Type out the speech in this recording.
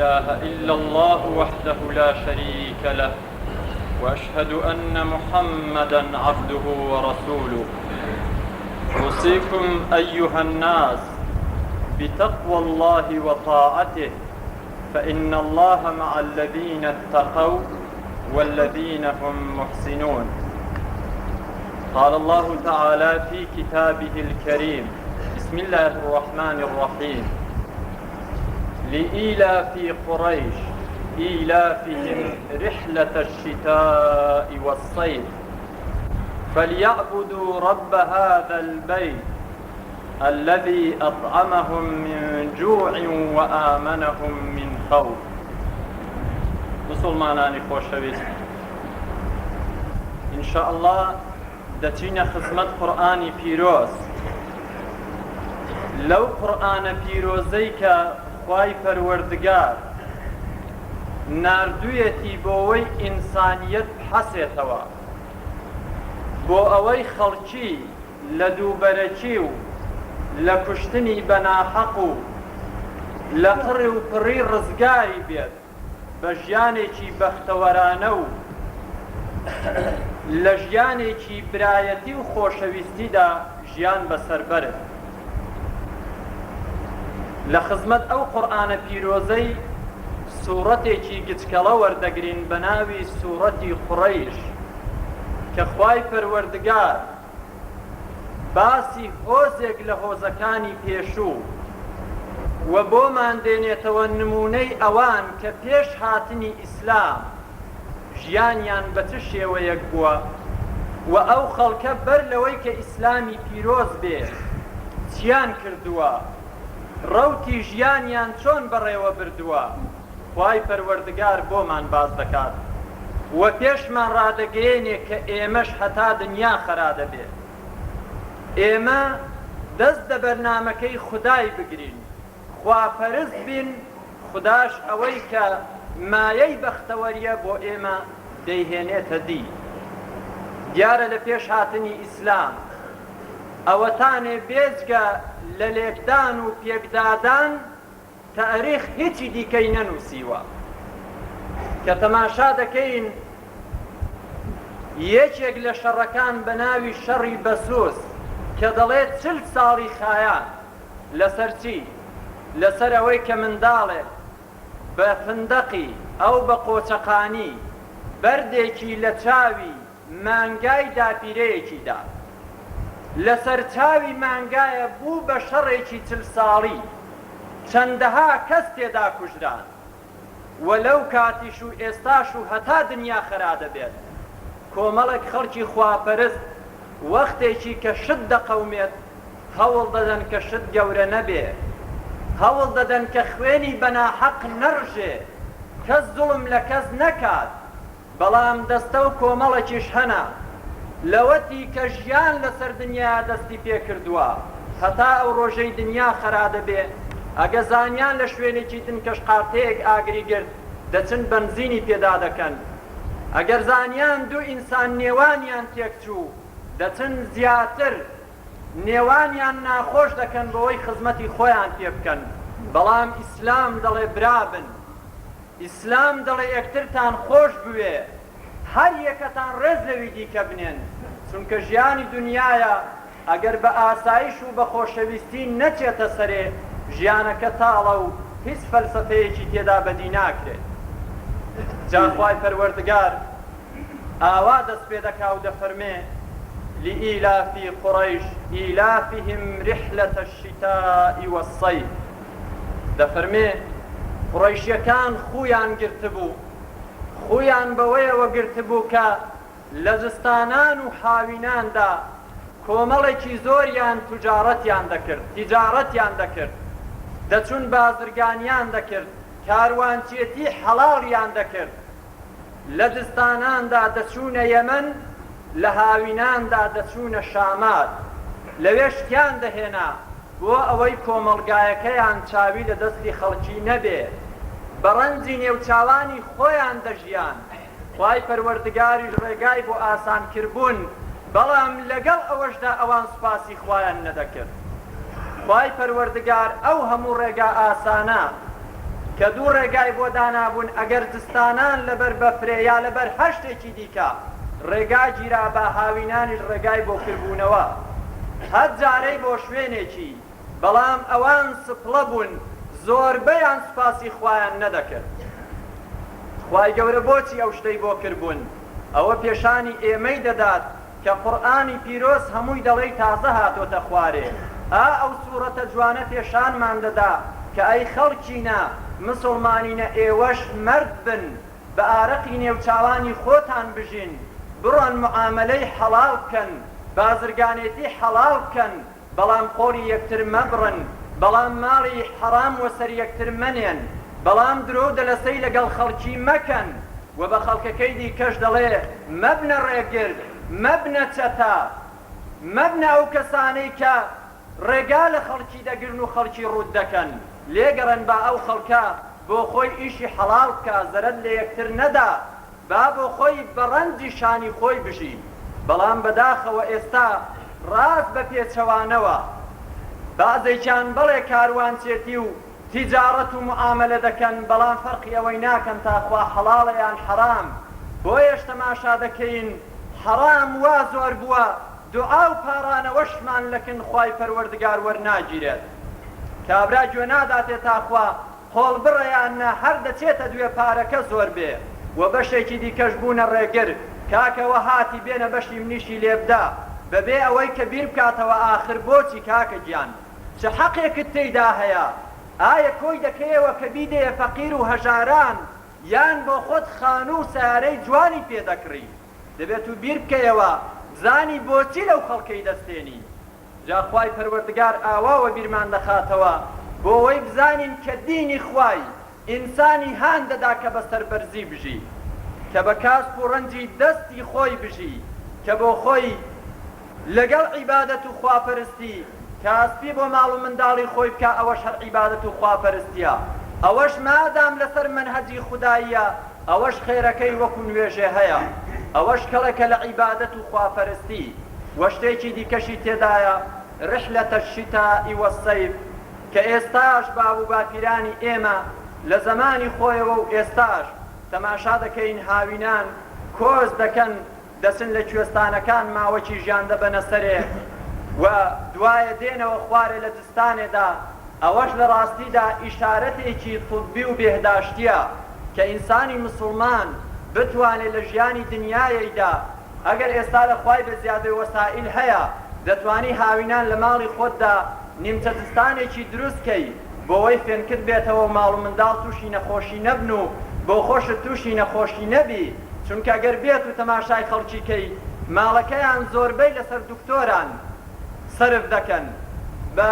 إله إلا الله وحده لا شريك له وأشهد أن محمدا عبده ورسوله أوصيكم أيها الناس بتقوى الله وطاعته فإن الله مع الذين اتقوا والذين هم محسنون قال الله تعالى في كتابه الكريم بسم الله الرحمن الرحيم لإيلاف قريش إيلافهم رحلة الشتاء والصيف فليعبدوا رب هذا البيت الذي أطعمهم من جوع وآمنهم من خوف مسلمانانی خۆشەویست إن شاء الله دەچینە خزمەت قورئانی پیرۆز لەو قورئانە پیرۆزەی کە خوای پەروەردگار ناردوویەتی بۆوەی ئینسانیەت بحەسێتەوە بۆ ئەوەی خەڵکی لە دووبەرەکی و لە کوشتنی بەناحەق و لە قڕی و پڕی ڕزگاری بێت بە ژیانێکی بەختەوەرانە و لە ژیانێکی برایەتی و خۆشەویستیدا ژیان بەسەر بەرن. لە خزمەت ئەو قورئانە پیرۆزەی سوڕەتێکی گچکەڵە وەردەگرین بە ناوی سوڕەتی قوڕەیش کە خوای پەروەردگار باسی هۆزێک لە هۆزەکانی پێشوو و بۆمان دێنێتەوە نموونەی ئەوان کە پێش هاتنی ئیسلام ژیانیان بە چ شێوەیەک بووە و ئەو خەڵکە بەر لەوەی کە ئیسلامی پیرۆز بێ چیان کردووە ڕەوتی ژیانیان چۆن بەڕێوە بردووە خوای پەروەردگار بۆمان باس دەکات و پێشمان ڕادەگەیەنێ کە ئێمەش هەتا دنیا خەرا دەبێ ئێمە دەست دە بەرنامەکەی خودای بگرین خواپەرست بین خوداش ئەوەی کە مایەی بەختەوەریە بۆ ئێمە دەیهێنێتە دی دیارە لە پێش هاتنی ئیسلام ئەوەتانێ بێجگە لە لێکدان و پێکدادان تاریخ هیچی دیکەی نەنووسیوە. کە تەماشا دەکەین یەکێک لە شەڕەکان بە ناوی شەڕی بەسوس کە دەڵێت چل ساڵی خایاند لەسەر چی؟ لەسەر ئەوەی کە منداڵێک بە فندەقی ئەو بە قۆچەقانی بەردێکی لە چاوی مانگای داپیرەیەکی دا لەسەر چاوی مانگایە بوو بە شەڕێکی چل ساڵی چەندەها کەس تێدا کوژران و لەو کاتیش و ئێستاش و هەتا دنیا خەرا دەبێت کۆمەڵێک خەڵکی خواپەرست وەختێکی کە شت دەقەومێت هەوڵ دەدەن کە شت گەورە نەبێ هەوڵ دەدەن کە خوێنی بەناحەق نەڕژێ کەس زوڵم لە کەس نەکات بەڵام دەستە و کۆمەڵەکیش هەنە لەوەتی کە ژیان لەسەر دنیا دەستی پێ کردووە هەتا ئەو ڕۆژەی دنیا خەرا دەبێ ئەگە زانیان لە شوێنێکی دن کەش قارتەیەک ئاگری گرت دەچن بەنزینی پێدا دەکەن ئەگەر زانیان دوو ئینسان نێوانیان تێک چوو دەچن زیاتر نێوانیان ناخۆش دەکەن بەوەی خزمەتی خۆیان پێ بکەن بەڵام ئیسلام دەڵێ برا بن ئیسلام دەڵێ یەکترتان خۆش بوێ، هەر یەکەتان ڕێز لەوی دیکە بنێن، چونکە ژیانی دونیایە ئەگەر بە ئاسایش و بە خۆشەویستی نەچێتە سەرێ ژیانەکە تاڵە و هیچ فەلسەفەیەکی تێدا بەدی ناکرێت. جا خوای پەروەردگار ئاوا دەست پێ دەکا و دەفەرمێ، لإیلاف قریش ایلافهم رحلە الشتاء والصیف. دەفەرمێ، قوڕەیشیەکان خوویان گرتبوو، خوویان بەوەیەوە گرتبوو کە لە زستانان و هاویناندا کۆمەڵێکی زۆریان توجاڕەتیان دەکرد، تیجاڕەتیان دەکرد، دەچوون بازرگانیان دەکرد، کاروانچێتی حەڵاڵیان دەکرد، لە زستاناندا دەچوونە یەمەن، لە هاویناندا دەچوونە شامات، لەوێ شتیان دەهێنا، بۆ ئەوەی کۆمەڵگایەکەیان چاوی لە دەستی خەڵکی نەبێ، بە ڕەنجی نێوچاوانی خۆیان دەژیان، خوای پەروەردگاریش ڕێگای بۆ ئاسان کربوون، بەڵام لەگەڵ ئەوەشدا ئەوان سوپاسی خوایان نەدەکرد. خوای پەروەردگار ئەو هەموو ڕێگا ئاسانە. کە دوو ڕێگای بۆ دانابوون ئەگەر زستانان لەبەر بەفرێ یا لەبەر هەر شتێکی دیکە ڕێگا گیرابا هاوینانیش ڕێگای بۆ کربوونەوە هەر جارەی بۆ شوێنێکی بەڵام ئەوان سپڵە بوون زۆربەیان سوپاسی خوایان نەدەکرد خوای گەورە بۆچی ئەو شتەی بۆ کربوون ئەوە پێشانی ئێمەی دەدات کە قورئانی پیرۆز هەمووی دەڵێی تازە هاتۆتە خوارێ ئا ئەو سوڕەتە جوانە پێشانمان دەدا کە ئەی خەڵکینە مسوڵمانینە ئێوەش مەرد بن بە ئارەقی نێوچاوانی خۆتان بژین بڕۆن معامەلەی حەڵاڵ بکەن بازرگانێتی حەڵاڵ بکەن بەڵام قۆڵی یەکتر مەبڕن، بەڵام ماڵی حەڕام وەسەر یەکتر مەنێن، بەڵام درۆ و دەلەسەی لەگەڵ خەڵکی مەکەن، وە بە خەڵکەکەی دیکەش دەڵێ، مەبنە ڕێگر، مەبنە چەتە، مەبنە ئەو کەسانەی کە ڕێگا لە خەڵکی دەگرن و خەڵکی ڕووت دەکەن، لێگەڕێن با ئەو خەڵکە بۆ خۆی ئیشی حەڵاڵ بکا، زەرەر لە یەکتر نەدا، با بۆ خۆی بە ڕەنجی شانی خۆی بژی، بەڵام بەداخەوە ئێستا ڕاست بە پێچەوانەوە بەعزێکیان بەڵێ کاروانچێتی و تیجاڕەت و معامەلە دەکەن بەڵام فەرقی ئەوەی ناکەن تا خوا حەڵاڵە یان حەڕام بۆیەش تەماشا دەکەین حەڕام وا زۆر بووە دوعا و پاڕانەوەشمان لەکن خوای پەروەردگار وەرناگیرێت کابرا گوێ ناداتێ تا خوا قۆڵبڕە یان نا هەر دەچێتە دوێ پارەکە زۆر بێ وە بەشێکی دیکەش بوونە ڕێگر کاکە وە هاتی بێنە بەشی منیشی لێبدە بەبێ ئەوەی کە بیر بکاتەوە ئاخر بۆچی کاکە گیان چ حەقێکت تێیدا هەیە ئایە کۆی دەکەیەوە کە بیدەیە فەقیر و هەژاران یان بۆ خۆت خانوو و سەیارەی جوانی پێ دەکڕی دەبێت و بیر بکەیەوە بزانی بۆچی لەو خەڵکەی دەستێنی جا خوای پەروەردگار ئاوا وەبیرمان دەخاتەوە بۆوەی بزانین کە دینی خوای ئینسانی هان دەدا کە بە سەربەرزی بژی کە بە کاسپ و ڕەنجی دەستی خۆی بژی کە بۆ خۆی لەگەڵ عیبادەت و خواپەرستی کاسپی بۆ ماڵ و منداڵی خۆی بکا ئەوەش هەر عیبادەت و خواپەرستیە ئەوەش مادام لەسەر مەنهەجی خوداییە ئەوەش خێرەکەی وەکو نوێژێ هەیە ئەوەش کەڵێکە لە عیبادەت و خواپەرستی وە شتێکی دیکەشی تێدایە رحلە الشتاء والصیف کە ئێستاش باب و باپیرانی ئێمە لە زەمانی خۆیەوە و ئێستاش تەماشا دەکەین هاوینان کۆچ دەکەن دەچن لە کوێستانەکان ماوەکی ژیان دەبەنە سەرێ و دوایە دێنەوە خوارێ لە زستانێدا ئەوەش لە ڕاستیدا ئیشارەتێکی طبی و بێهداشتیە کە ئینسانی مسوڵمان بتوانێ لە ژیانی دنیایەیدا ئەگەر ئێستا لە خوای بێ زیادەی وەسائیل هەیە دەتوانی هاوینان لە ماڵی خۆتدا نیمچە زستانێکی دروست کەی بۆوەی فێنکت بێتەوە و ماڵ و منداڵ توشی نەخۆشی نەبن و بۆخۆشت توشی نەخۆشی نەبی چونکە گەر بێت و تەماشای خەڵکی کەی ماڵەکەیان زۆربەی لەسەر دکتۆران سەرف دەکەن بە.